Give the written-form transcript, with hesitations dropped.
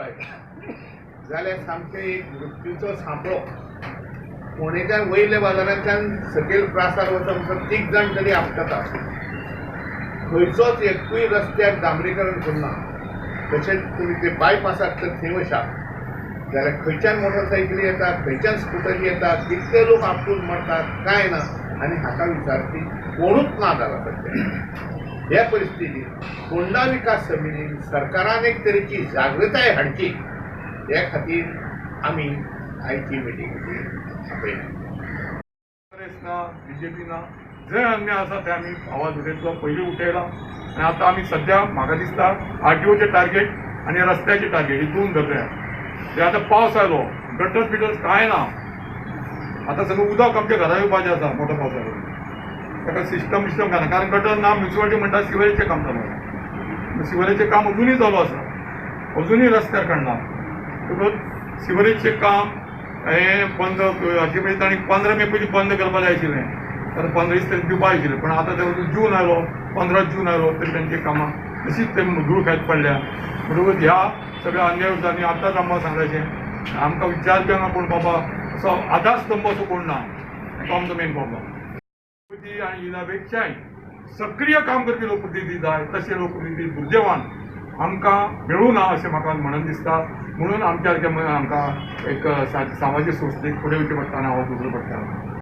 पळयता जाल्यार सामकें एक मृत्यूचो सांपळो. फोंडेच्यान वयल्या बाजारांतल्यान सकयल प्रासार वचप म्हणसर 3 जाण तरी आपटता. खंयचोच एकूय रस्त्याक डांबरीकरण करूंक ना. तशेंच तुमी ते बायपासाक तर थंय वशात जाल्यार खंयच्यान मोटरसायकली येता, खंयच्यान स्कुटरी येता, कितले लोक आपटून मरतात काय ना, आनी हाका विचारपी कोणूच ना जाला सद्या. ह्या परिस्थितीत फोंडा विकास समितीन सरकारान एक तरेची जागृताय हाडची हे खातीर आमी आयची मिटींग आपयली. काँग्रेस ना, बीजेपी ना, जंय अन्याय आसा थंय आमी आवाज उठयतलो. पयलीं उठयला आनी आतां आमी सद्या म्हाका दिसता आरटीओचे टार्गेट आनी रस्त्याचे टार्गेट ही दोन धरल्या. ते आतां पावस आयलो, गटर बिटर कांय ना. आतां सगळें उदक आमच्या घरा येवपाचें आसा मोठो पावस आयलो. ताका सिस्टम बिस्टम घालना, कारण गटर ना. म्युनिसिपालिटी म्हणटा सिवरेजचें काम चालू आसा. सिवरेजचें काम अजुनूय चालू आसा, अजुनूय रस्त्यार काडना. म्हणटकूच सिवरेजचें काम हें बंद हाचे पयलीं तांणी 15 मे पयलीं बंद करपा जाय आशिल्लें, कारण 15 दीस तरी दिवपा आशिल्लें. पण आतां ते जून आयलो, 15 जून आयलो, तरी तांची कामां तशीच ते धूळ खायत पडल्या. म्हणटकूच ह्या सगळ्या अन्याय विरुद्ध आतांच आमकां सांगलाशें, आमकां विचारपी हांगा कोण बाबा असो आधारस्तंभ असो कोण ना. तो आमचो मेन प्रॉब्लम. आनी हिना पेक्षाय सक्रीय काम करपी लोकप्रतिनिधी जाय. तशे लोकप्रतिनिधी दुर्दैवान आमकां मेळूं ना अशें म्हाका म्हणून दिसता. म्हणून आमच्या सारक्या आमकां एक सामाजीक संस्थेक फुडें वचचें पडटा आनी आवाज उठोवचो पडटा.